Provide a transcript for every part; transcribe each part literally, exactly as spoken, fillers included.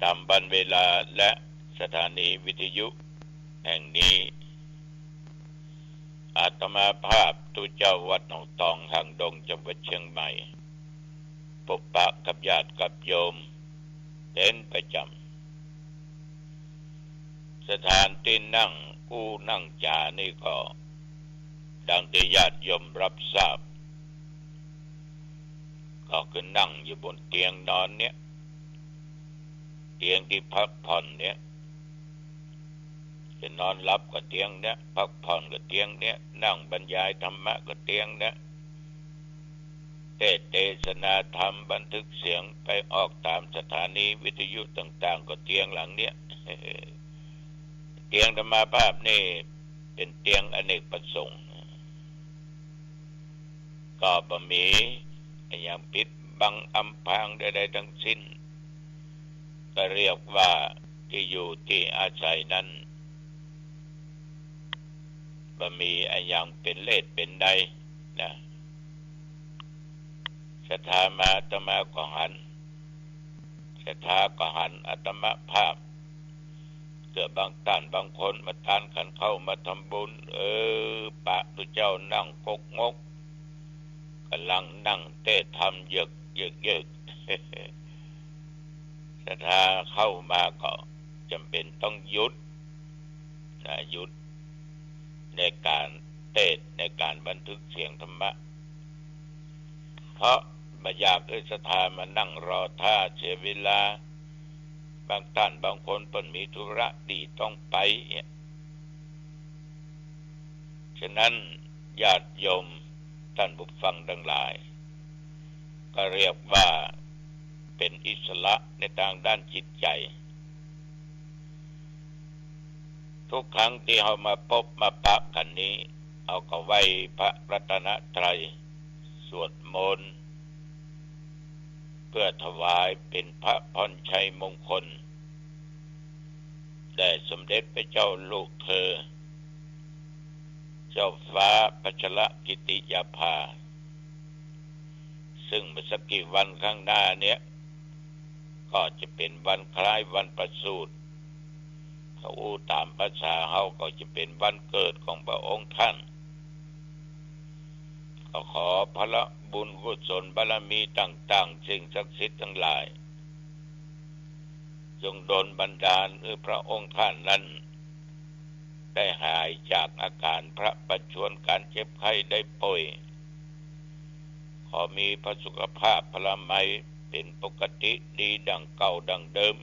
ต๋ามวันเวลาและสถานีวิทยุแห่งนี้ อาตมาภาพตุ๊เจ้าวัดหนองตอง หางดง จังหวัดเชียงใหม่ ปบปะกับญาติกับโยมเป๋นประจ๋ำ สถานตี้นั่งอู้นั่งจ๋านี่ก็ ดังตี้ญาติโยมฮับทราบ ก็คือนั่งอยู่บนเตียงนอนเนี่ย เตียงตี้พักผ่อนเนี่ย จะนอนหลับก็เตียงเนี่ย พักผ่อนก็เตียงเนี่ย นั่งบรรยายธรรมะก็เตียงเนี่ย เตสน์เตสนาธรรม บันทึกเสียงไปออกต๋ามสถานีวิทยุต่างๆ ก็เตียงหลังเนี่ย เตียงอาตมาภาพนี่เป๋นเตียงอเนกประสงค์ ก็บ่มีอะหยังปิดบังอำพรางใดๆ ตังสิ้น ก็เรียกว่าตี้อยู่ตี้อาศัยนั้น บ่มีอะหยังเป๋นเลสเป๋นใดนะ ศรัทธามาอาตมาก็หัน ศรัทธาก็หันอาตมาภาพ เกื้อบางต้านบางคนมาตานขันข้าวมาทำบุญ เออ ปะตุ๊เจ้านั่งก๊กงก ก่ำลังนั่งเตสน์ธรรมเยือกเยือกเยือก ศรัทธาเข้ามาก็จ๋ำเป๋นต้องหยุดนะ หยุดในก๋านเตสน์ ในก๋านบันทึกเสียงธรรมะ เพราะบ่อยากหื้อศรัทธามานั่งรอถ้าเสียเวลา บางต้านบางคนเปิ้นมีธุระตี้ต้องไปเนี่ย ฉะนั้นญาติโยมต้านผู้ฟังตังหลาย ก็เรียกว่าเป๋นอิสระในตางด้านจิตใจ๋ ทุกครั้งตี้เฮามาปบมาปะกั๋นนี้ เฮาก็ไหว้พระรัตนตรัย สวดมนต์ เพื่อถวายเป๋นพระพรชัยมงคล แด่สมเด็จพระเจ้าลูกเธอ เจ้าฟ้าพัชรกิติยาภา ซึ่งเมื่อสักกี่วันข้างหน้าเนี่ย ก็จะเป๋นวันคล้ายวันประสูติ ถ้าอู้ต๋ามภาษาเฮาก็จะเป๋นวันเกิดของพระองค์ท่าน ก็ขอพละบุญกุศลบารมีต่างๆ สิ่งศักดิ์สิทธิ์ตังหลาย จงดลบันดาลหื้อพระองค์ท่านนั้น ได้หายจากอาก๋านพระประชวรก๋านเจ็บไข้ได้ป่วย ขอมีพระสุขภาพพลามัยเป๋นปกติดีดั่งเก่าดั่งเดิม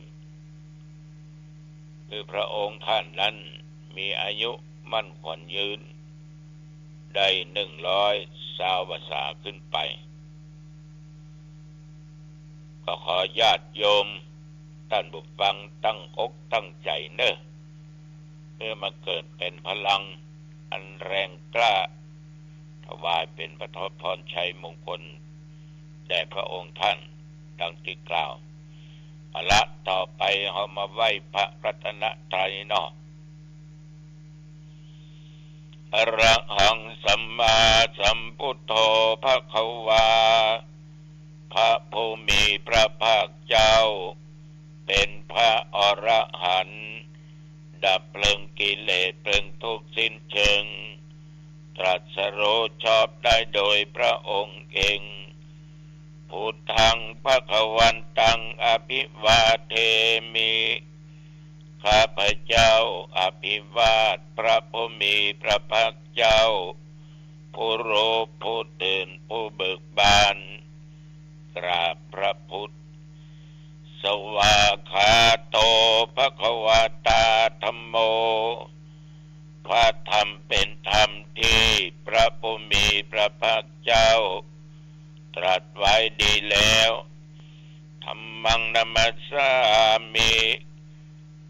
หื้อพระองค์ท่านนั้นมีอายุมั่นขวัญยืน ได้หนึ่งร้อยซาวพรรษาขึ้นไป ก็ขอญาติโยมต้านผู้ฟังตั้งอกตั้งใจ๋เน่อ เพื่อมาเกิดเป๋นพลังอันแรงกล้า ถวายเป๋นพระพรชัยมงคล แด่พระองค์ท่าน ดังตี้กล่าว เอาละ ต่อไปเฮามาไหว้พระรัตนตรัยเนาะ อะระหังสัมมาสัมพุทโธภะคะวา พระผู้มีพระภาคเจ้า เป๋นพระอรหันต์ ดับเพลิงกิเลสเพลิงทุกข์สิ้นเชิง ตรัสรู้ชอบได้โดยพระองค์เอง พุทธังภะคะวันตังอะภิวาเทมิ ข้าพเจ้าอภิวาทพระผู้มีพระภาคเจ้า ผู้รู้ผู้ตื่นผู้เบิกบาน กราบพระพุทธ สวากขาโตภะคะวะตาธัมโม พระธรรมเป๋นธรรมตี้พระผู้มีพระภาคเจ้าตรัสไว้ดีแล้ว ธัมมังนะมัสสามิ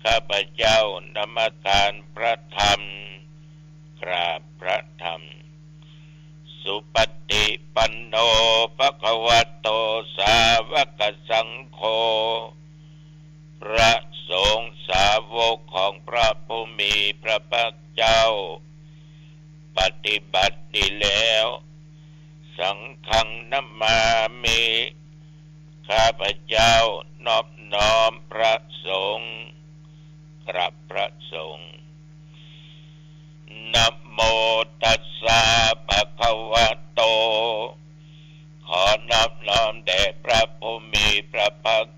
ข้าพเจ้านมัสการพระธรรม กราบพระธรรม สุปฏิปันโนภะคะวะโตสาวกสังโฆ พระสงฆ์สาวกของพระผู้มีพระภาคเจ้า ปฏิบัติดีแล้ว สังฆังนะมามิ ข้าพเจ้านอบน้อมพระ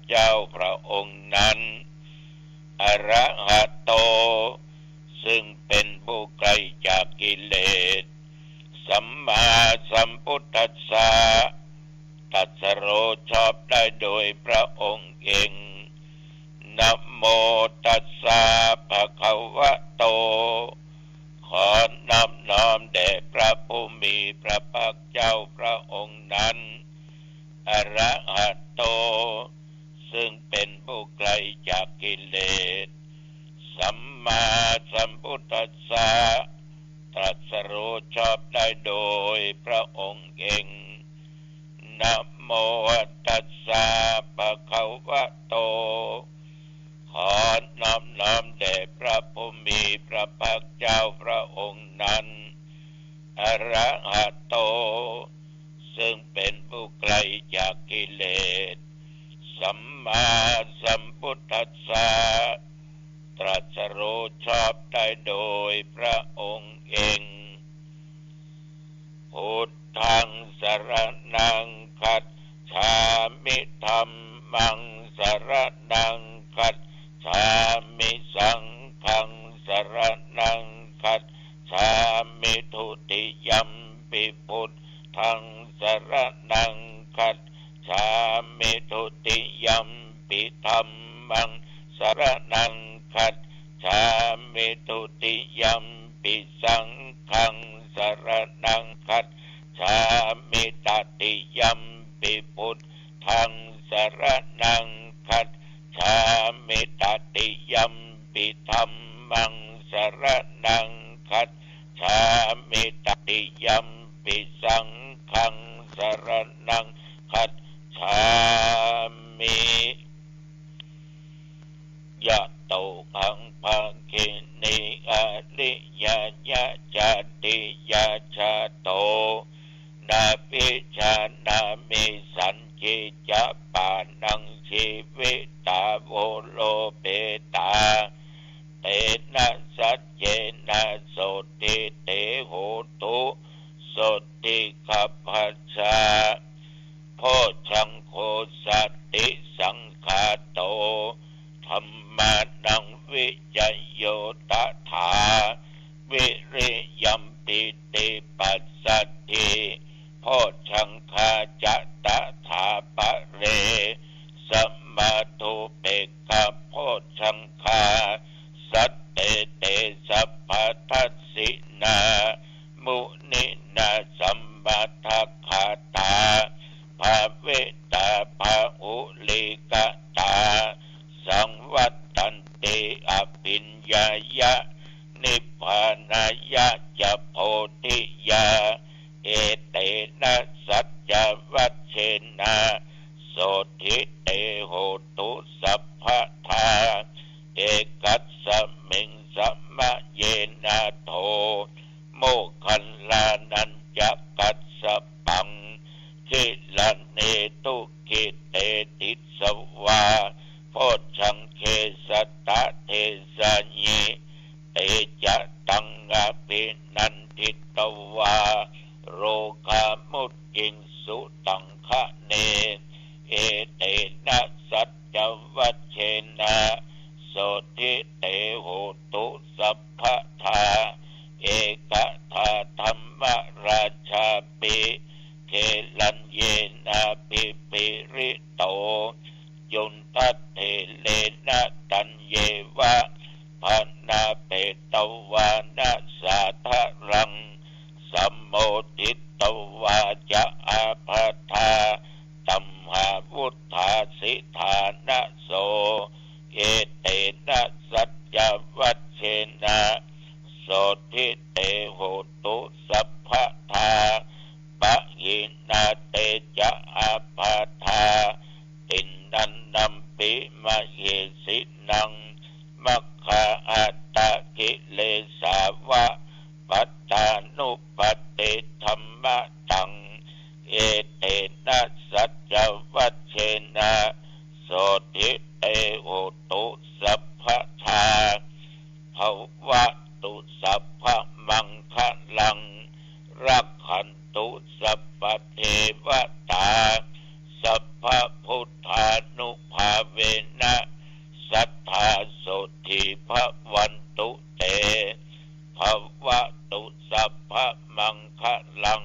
เจ้าพระองค์นั้น อรหัตโต ซึ่งเป็นผู้ไกลจากกิเลส สัมมาสัมพุทธัสสะ ตรัสรู้ชอบได้โดยพระองค์เอง นะโมตัสสะ ภะคะวะโต ขอนอบน้อมแด่พระผู้มีพระภาคเจ้าพระองค์นั้น อรหัตโต ซึ่งเป็นผู้ไกลจากกิเลส สัมมาสัมพุทธัสสะ ตรัสรู้ชอบได้โดยพระองค์เอง นะโมตัสสะ ภะคะวะโต ขอนอบน้อมแด่พระผู้มีพระภาคเจ้าพระองค์นั้น อรหัตโต ซึ่งเป็นผู้ไกลจากกิเลส สัมมาสัมพุทธัสสะ ตรัสรู้ชอบได้โดยพระองค์เอง พุทธังสรณังคัจฉามิ ธัมมังสรณังคัจฉามิ สังฆังสรณังคัจฉามิ ทุติยัมปิพุทธังสรณังคัจฉามิ ทุติยัมปิธัมมังสรณังคัจฉามิ ทุติยัมปิสังฆังสรณังคัจฉามิ ตติยัมปิพุทธังสรณังคัจฉามิ ตติยัมปิธัมมังสรณังคัจฉามิ ตติยัมปิสังฆังสรณังคัจฉามิ ยะโต หัง ภะคินี อริยะ ยะ จาติยะ จะ โต นะ วิชา นะ มิ สัญ ญิ จะ ปา นัง ชี วิ ตา โว โร เป ตา เต นะ สัจ เจ นะ โสตถิ เต โหตุ โสตถิ ขัพพะชา โพชฌัง โค สัตถิ สังฆาโต ธัมมานัง วิจโย ตถา วิริยัม ปีติ ปัสสัทธิ โพชฌังคา จะ ตถา ปะเร สะ มะ ธุ เปกขะ โพชฌังคา สัตเต เต สัพพะทัสสินา มุนินา สัมมะทะคาตา ภาวิตา พะหุลีกะตา สังวัตตันติ อภิญญายะ นิพพานายะ จะ โพธิยา เอเตนะ สัจจวัชเชนะ โสตถิ เต โหตุ สัพพะทา เอกัสสะมิง สะ มะ เยนะ โถ โมคคัลลานัญจะกัสสะปัง กิลาเนตุ กิเตติสวา โพชฌังเข สะ ตะ เทสายิ เต จะ ตัง อภินันทิตวา โรคามุจจิง สุตังคะเน เอเตนะ สัจจวัชเชนะ โสตถิ เต โหตุ สัพพะทา เอกะทา ธัมมราชาปิ เกลัญเยนะ ภิปริโต จุนทัตเถเรนะ ตัญเยวะ ภะนาเปตวานะ สาทะรัง สะ โมทิตวา จะ อาภาธา ตัมหาวุฏฐาสิทานะโส เอเตนะ สัจจวัชเชนะ โสตถิ เต โหตุ สัพพะทา ปะหินา เต จะ อาภาธา ติณณันนัมปิ มะเหสินัง มัคคาอัตตะกิเลสาวะ ปัตตานุปัตติธัมมะตัง เอเตนะ สัจจวัชเชนะ โสตถิ เต โหตุ สัพพะทา ภะวะตุ สัพพะมังคะลัง รักขันตุ สัพพะเทวะตา สัพพะพุทธานุภา เวนะ สัตถาโสตถีภวันตุเต ภวตุสัพพะมังคะลัง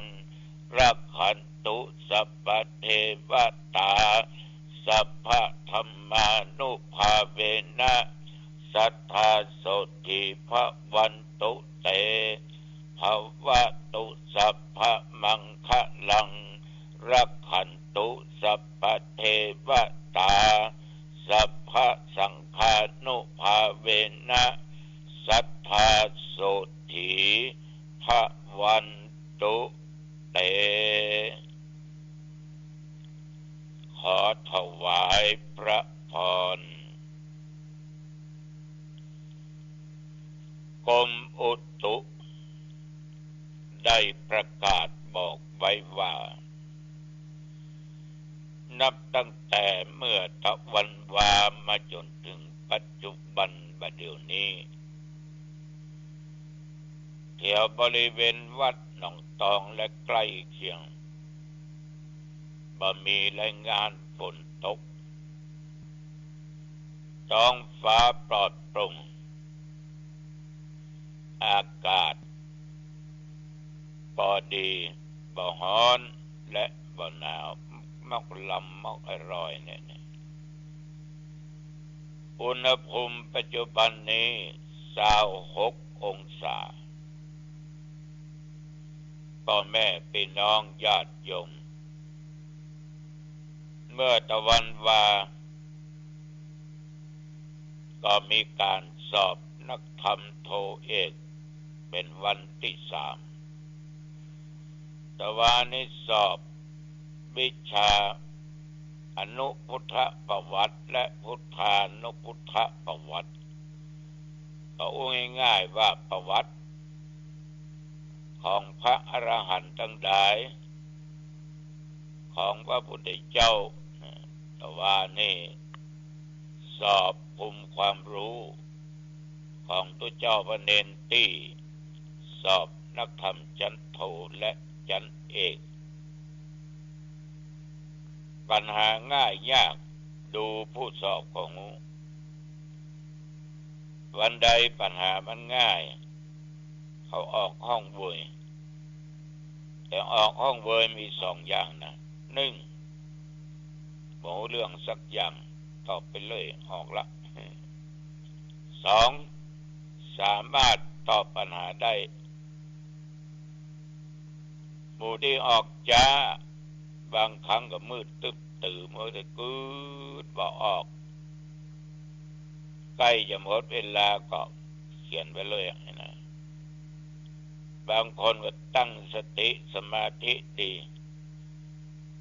รักขันตุสัพพะเทวตา สัพพะธัมมานุภาเวนะ สัตถาโสตถีภวันตุเต ภวตุสัพพะมังคะลัง รักขันตุสัพพะเทวตา สัพพะสังฆานุภาเวนะ สัตถาโสตถีภวันตุเต ขอถวายพระพร กรมอุตุได้ประกาศบอกไว้ว่า นับตั้งแต่เมื่อตะวันวามาจ๋นถึงปัจจุบันบ่าเดี่ยวนี้ แถวบริเวณวัดหนองตองและใกล้เคียง บ่มีรายงานฝนตก ท้องฟ้าปลอดโปร่ง อากาศปอดี บ่ฮ้อนและบ่หนาว มอกลำมอกอร่อยเนี่ย อุณหภูมิปัจจุบันนี้ ซาวหกองศา ป้อแม่ปี้น้องญาติโยม เมื่อตะวันวา ก็มีก๋านสอบนักธรรมโทเอก เป๋นวันตี้สาม ตะวานี้สอบวิชาอนุพุทธประวัติและพุทธานุพุทธประวัติ ก็อู้ง่ายๆ ว่าประวัติของพระอรหันต์ตังหลาย ของพระพุทธเจ้า ตะวานี้สอบภูมิความฮู้ของตุ๊เจ้าพระเณรตี้ สอบนักธรรมจั้นโทและจั้นเอก ปัญหาง่ายยาก ดูผู้สอบก็ฮู้ วันใดปัญหามันง่าย เขาออกห้องเวย แต่ออกห้องเวยมีสองอย่างนะ นึ่ง บ่ฮู้เรื่องสักอย่าง ตอบไปเลย ออกละ สอง สามารถตอบปัญหาได้ หมู่ตี้ออกจ๊า บางครั้งก็มืดตึ๊บตื่อ เมื่อแต่กึ๊ดบ่ออก ใก้จะหมดเวลาก็เขียนไปเลยอะนะ บางคนก็ตั้งสติสมาธิดี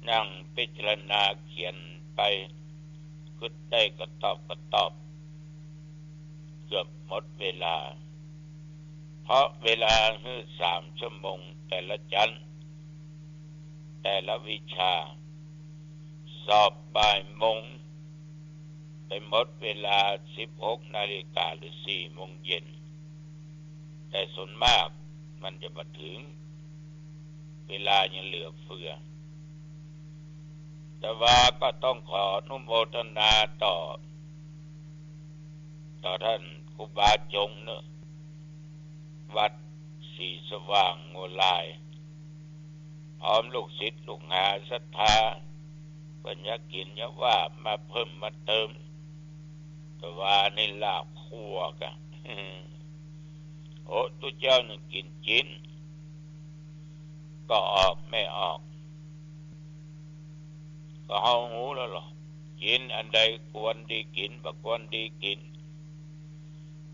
นั่งพิจารณาเขียนไป กึ๊ดได้ก็ตอบก็ตอบ เกือบหมดเวลา เพราะเวลาหื้อสามชั่วโมงแต่ละจั้น แต่ละวิชา สอบบ่ายโมง ไปหมดเวลาสิบหกนาฬิกาหรือสี่โมงเย็น แต่ส่วนมากมันจะบ่ถึง เวลายังเหลือเฟือ แต่ว่าก็ต้องขออนุโมทนาต่อ ต่อท่านครูบาจงเนอะ วัดศรีสว่างโงลาย พร้อมลูกศิษย์ลูกหาศรัทธา เปิ้นอยากกิ๋นอยากว่ามาเพิ่มมาเติม ตะวานี้ลาบคั่วกะ โอ้ ตุ๊เจ้านึ่งกิ๋นจิ๊น ก็ออกไม่ออก ก็เฮาฮู้แล้วลอ จิ๊นอันใดควรดีกิ๋น บ่ควรดีกิ๋น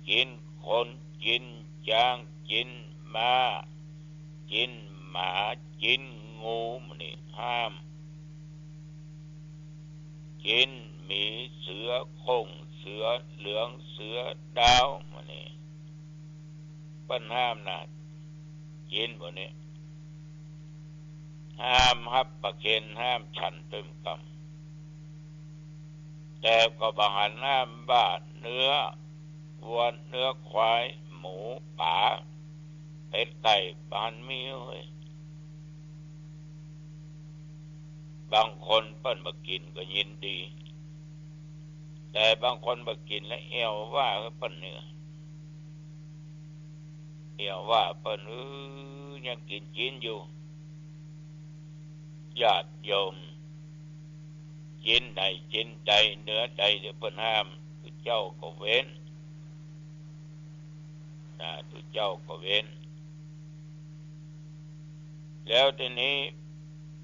จิ๊นคน จิ๊นจ๊าง จิ๊นม้า จิ๊นหมา จิ๊นงู หมู่นี้ห้าม จิ๊นหมี เสือโคร่ง เสือเหลือง เสือดาว หมู่นี้ เปิ้นห้ามนะ จิ๊นหมู่นี้ ห้ามฮับประเคน ห้ามฉันเปิ้นกำ แต่ก็บ่หันห้ามว่าเนื้อวัว เนื้อควาย หมู ป๋า เป็ด ไก่ บ่หันมีเฮ้ย บางคนเปิ้นบ่กิ๋นก็ยินดี แต่บางคนบ่กิ๋นแล้วเอี่ยวว่าเปิ้นเนี่ย เอี่ยวว่าเปิ้น เออ ยังกิ๋นจีนอยู่ ญาติโยม จีนไหนจีนใดเนื้อใดตี้เปิ้นห้าม ตุ๊เจ้าก็เว้น นะ ตุ๊เจ้าก็เว้น แล้วทีนี้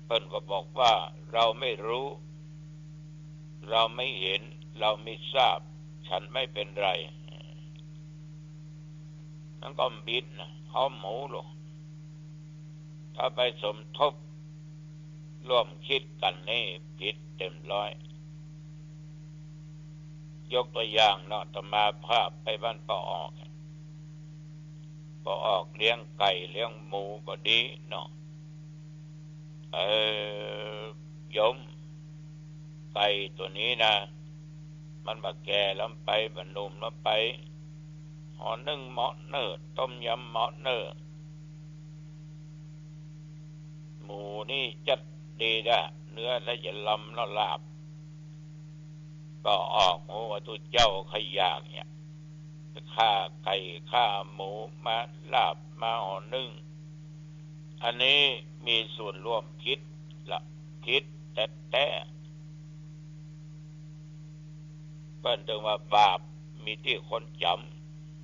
เปิ้นก็บอกว่า เราไม่รู้ เราไม่เห็น เราไม่ทราบ ฉันไม่เป็นไร มันก็ผิดนะ เอาหมูลง ถ้าไปสมทบร่วมคิดกั๋นนี่ผิดเต็มร้อย ยกตัวอย่างเนาะ อาตมาภาพไปบ้านป้าออก ป้าออกเลี้ยงไก่เลี้ยงหมูก็ดีเนาะ เออ โยม ไก่ตั๋วนี้นะ มันบ่แก่แล้วไป บ่หนุ่มแล้วไป ห่อนึ่งเหมาะเน่อ ต้มยำเหมาะเน่อ หมูนี่จัดดีดะ เนื้อละจะลำละลาบ ป้าออก โอ้ ตุ๊เจ้าข้าอยากเนี่ย ข้าไก่ข้าหมูมาลาบมาห่อนึ่ง อันนี้มีส่วนร่วมผิดละ ผิดแต๊ๆ เปิ้นจึงว่าบาปมีตี้คนจ๋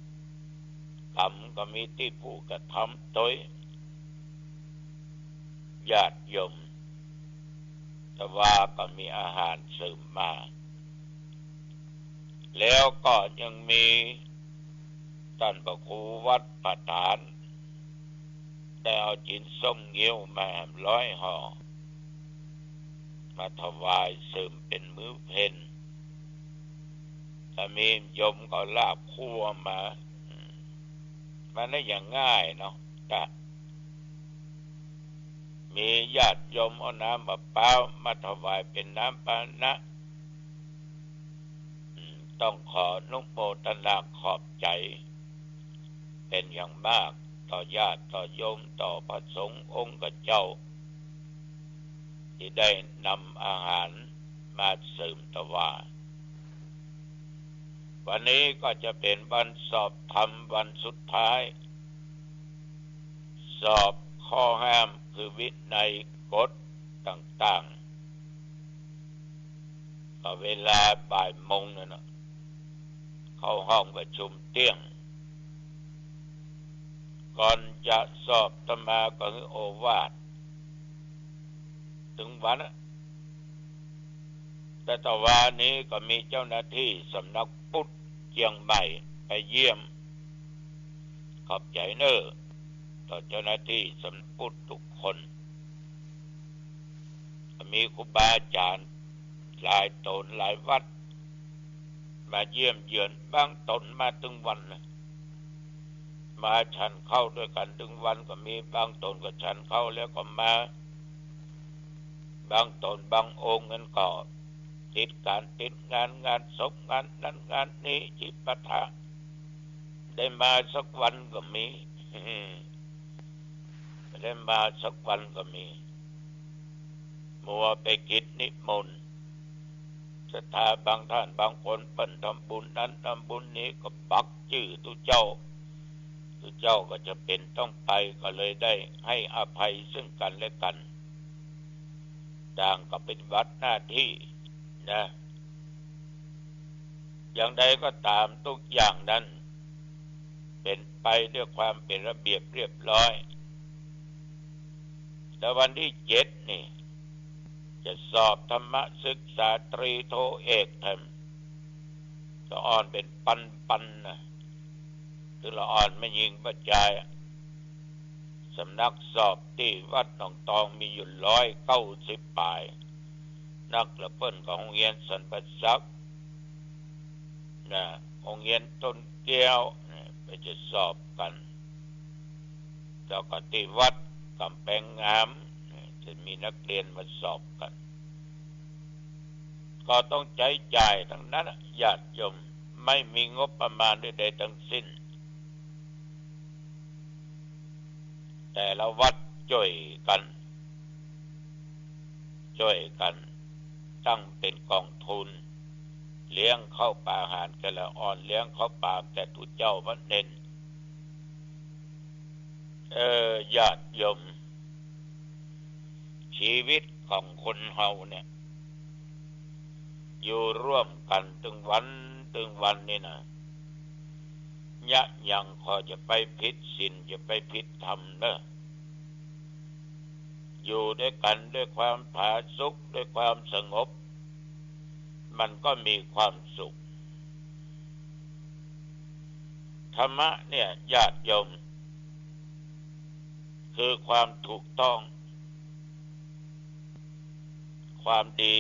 ำ กรรมก็มีตี้ผู้กระทำตวย ญาติโยม แต่ว่าก็มีอาหารเสริมมา แล้วก็ยังมีต้านพระครูวัดผาถาน ได้เอาจีนส้มงิ้วมาแหมร้อยห่อ มาถวายเสริมเป๋นมื้อเพล ถ้ามีโยมก็ลาบคั่วมา อืม มันได้อย่างง่ายเนาะ จ้ะ มีญาติโยมเอาน้ำมะพร้าวมาถวายเป๋นน้ำปานะ อืม ต้องขออนุโมทนาขอบใจ๋ เป๋นอย่างมาก ต่อญาติต่อโยม ต่อพระสงฆ์องค์เจ้า ตี้ได้นำอาหารมาเสริมถวาย วันนี้ก็จะเป๋นวันสอบธรรมวันสุดท้าย สอบข้อห้ามคือวินัยกฎต่างๆ ก็เวลาบ่ายโมงนั่นน่ะ เข้าห้องประชุมเตี้ยง ก่อนจะสอบอาตมาก็หื้อโอวาท ตึงวันน่ะ แต่ตะวานี้ก็มีเจ้าหน้าตี้สำนักพุทธเจียงใหม่ไปเยี่ยม ขอบใจ๋เน่อ ต่อเจ้าหน้าตี้สำนักพุทธทุกคน ก็มีครูบาอาจ๋ารย์หลายต๋นหลายวัด มาเยี่ยมเยือน บางต๋นมาตึงวันน่ะ มาฉันข้าวตวยกั๋นตึงวันก็มี บางต๋นก็ฉันข้าวแล้วก็มา บางต๋นบางองค์นั้นก็ติดก๋านติดงาน งานศพงานนั้นงานนี้ จิปาถะ ได้มาสักวันก็มี ได้มาสักวันก็มี มัวไปกิจนิมนต์ ศรัทธาบางท่านบางคนเปิ้นทำบุญนั้นทำบุญนี้ก็ปักจื้อตุ๊เจ้า ตุ๊เจ้าก็จะเป๋นต้องไป ก็เลยได้ให้อภัยซึ่งกั๋นและกั๋น ต่างก็ปฏิบัติหน้าตี้นะ อย่างใดก็ต๋าม ทุกอย่างนั้นเป๋นไปด้วยความเป๋นระเบียบเรียบร้อย แล้ววันตี้เจ็ดนี่ จะสอบธรรมศึกษาตรีโทเอกแถม ละอ่อนเป๋นปันๆ นะ คือละอ่อนแม่ญิงป้อจายอะ สำนักสอบตี้วัดหนองตองมีอยู่ร้อยเก้าสิบป๋าย นักละเปิ้นก็โฮงเฮียนสรรพศักดิ์นะ โฮงเฮียนต้นแก้วนะ ไปจะสอบกั๋น แล้วก็ตี้วัดก๋ำแปงงามนะ จะมีนักเรียนมาสอบกั๋น ก็ต้องใจ๊จ่ายตังนั้นอะ ญาติโยม ไม่มีงบประมาณใดๆ ตังสิ้น แต่ละวัดจ้วยกั๋น จ้วยกั๋นตั้งเป๋นก๋องทุน เลี้ยงข้าวปลาอาหารแก่ละอ่อน เลี้ยงข้าวปลาแก่ตุ๊เจ้าบัดเด่น เออ ญาติโยม ชีวิตของคนเฮาเนี่ย อยู่ร่วมกั๋นตึงวันตึงวันนี่นะ เยียะหยังก็จะไปผิดศีล จะไปผิดธรรมเน่อ อยู่ด้วยกั๋นด้วยความผาสุก ด้วยความสงบ มันก็มีความสุข ธรรมะเนี่ย ญาติโยม คือความถูกต้อง ความดี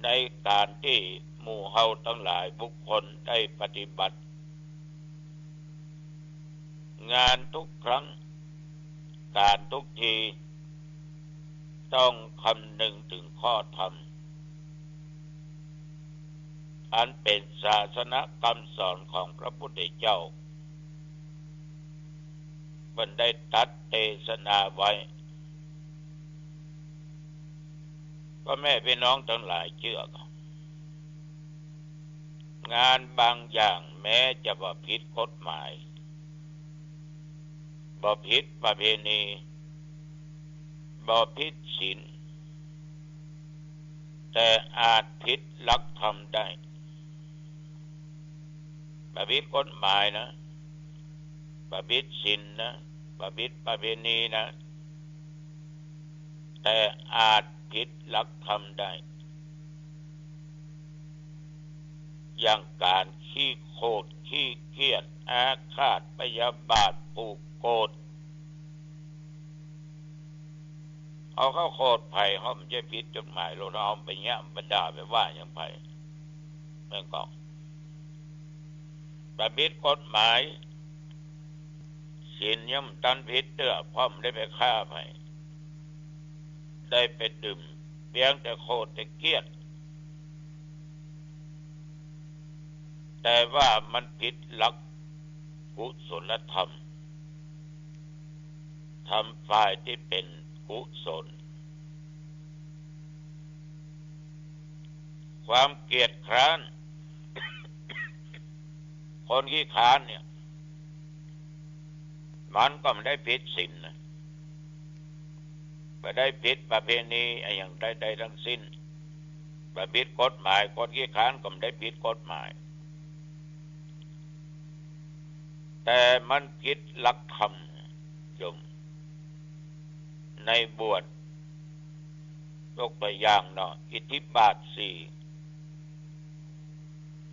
ในก๋านตี้หมู่เฮาตังหลายบุคคลได้ปฏิบัติ งานทุกครั้ง ก๋านทุกที ต้องคำนึงถึงข้อธรรม อันเป๋นศาสนกำสอนของพระพุทธเจ้า เปิ้นได้ตรัสเตสนาไว้ พ่อแม่พี่น้องตังหลายเจื้อก่อ งานบางอย่างแม้จะบ่ผิดกฎหมาย บ่ผิดประเพณี บ่ผิดศีล แต่อาจผิดหลักธรรมได้ บ่ผิดกฎหมายนะ บ่ผิดศีลนะ บ่ผิดประเพณีนะ แต่อาจผิดหลักธรรมได้ อย่างก๋านขี้โขด ขี้เกียจ อาฆาตพยาบาท ผูกโกรธ เอาเข้าโขดใผ เฮาบ่ใจ้ผิดกฎหมาย เฮาเอาไปเยียะไปด่าไปว่าหยังใผ แม่นก่อ บ่ผิดกฎหมาย ศีลยังบ่ตันผิดเตื้อ เพราะบ่ได้ไปฆ่าใผ ได้ไปดื่ม เปียงแต่โขดแต่เกียจ แต่ว่ามันผิดหลักกุศลธรรม ธรรมฝ่ายตี้เป๋นกุศล ความเกียจคร้าน คนขี้คร้านเนี่ย มันก็บ่ได้ผิดศีลนะ บ่ได้ผิดประเพณีอะหยังใดๆ ทั้งสิ้น บ่ผิดกฎหมาย คนขี้คร้านก็บ่ได้ผิดกฎหมาย แต่มันผิดหลักธรรม โยม ในบวช ยกตัวอย่างเนาะ อิทธิบาทสี่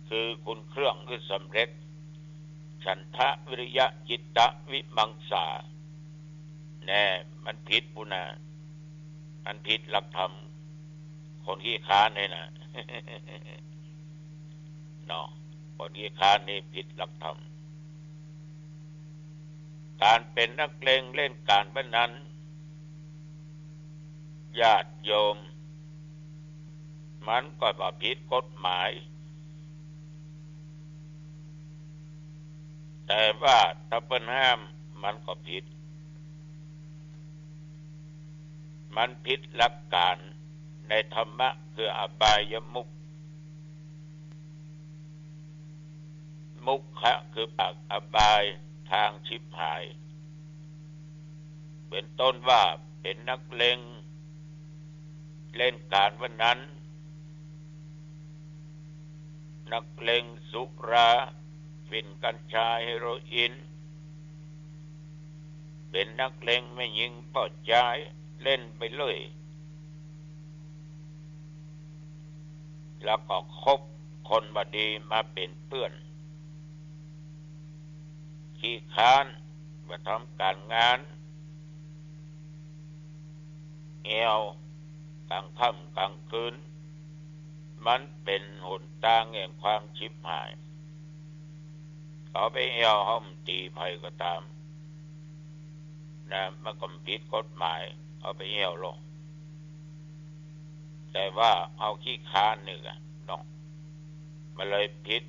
คือคุณเครื่องคือสำเร็จ ฉันทะ วิริยะ จิตตะ วิมังสา แน่ มันผิดปู้นนา มันผิดหลักธรรม คนขี้คร้านนี่นะ เนาะ คนขี้คร้านนี่ผิดหลักธรรม ก๋านเป๋นนักเลงเล่นก๋านพนัน ญาติโยม มันก็บ่ผิดกฎหมาย แต่ว่าถ้าเปิ้นห้ามมันก็ผิด มันผิดหลักก๋านในธรรมะ คืออบายมุข มุขะ คือปากอบาย ทางฉิบหาย เป๋นต้นว่าเป๋นนักเลงเล่นก๋านพนัน นักเลงสุรา ฝิ่น กัญชา เฮโรอีน เป๋นนักเลงแม่ญิงป้อจาย เล่นไปเรื่อย แล้วก็คบคนบ่ดีมาเป๋นเปื้อน ขี้คร้าน บ่ทำก๋านงาน แอ่วก๋างค่ำก๋างคืน มันเป๋นหนตางแห่งความฉิบหาย เขาไปแอ่ว เฮาบ่ตีใผก็ต๋ามนะ มันก็บ่ผิดกฎหมาย เอาไปแอ่วลอ แต่ว่าเฮาขี้คร้านนี่กะเนาะ มันเลยผิด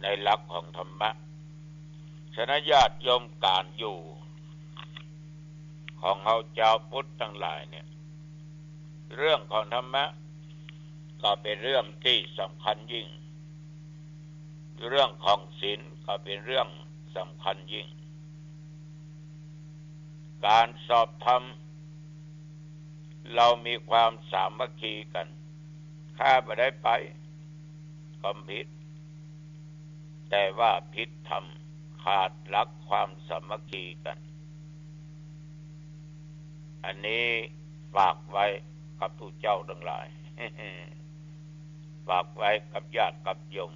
ในหลักของธรรมะ ฉะนั้นญาติโยม ก๋านอยู่ของเฮาจาวพุทธตังหลายเนี่ย เรื่องของธรรมะ ข ก็เป๋นเรื่องตี้สำคัญยิ่ง เรื่องของศีลก็เป๋นเรื่องสำคัญยิ่ง ก๋านสอบธรรม เฮามีความสามัคคีกั๋น ข้าบ่ได้ไป ก็ผิด แต่ว่าผิดธรรม ขาดหลักความสามัคคีกั๋น อันนี้ฝากไว้กับตุ๊เจ้าตังหลาย ฝากไว้กับญาติกับโยม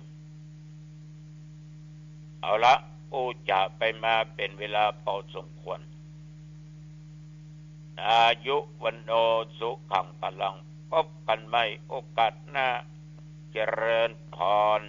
เอาละ อู้จ๋าไปมาเป๋นเวลาปอสมควร อายุ วัณโณ สุขัง พลัง พบกั๋นใหม่โอกาสหน้า เจริญพร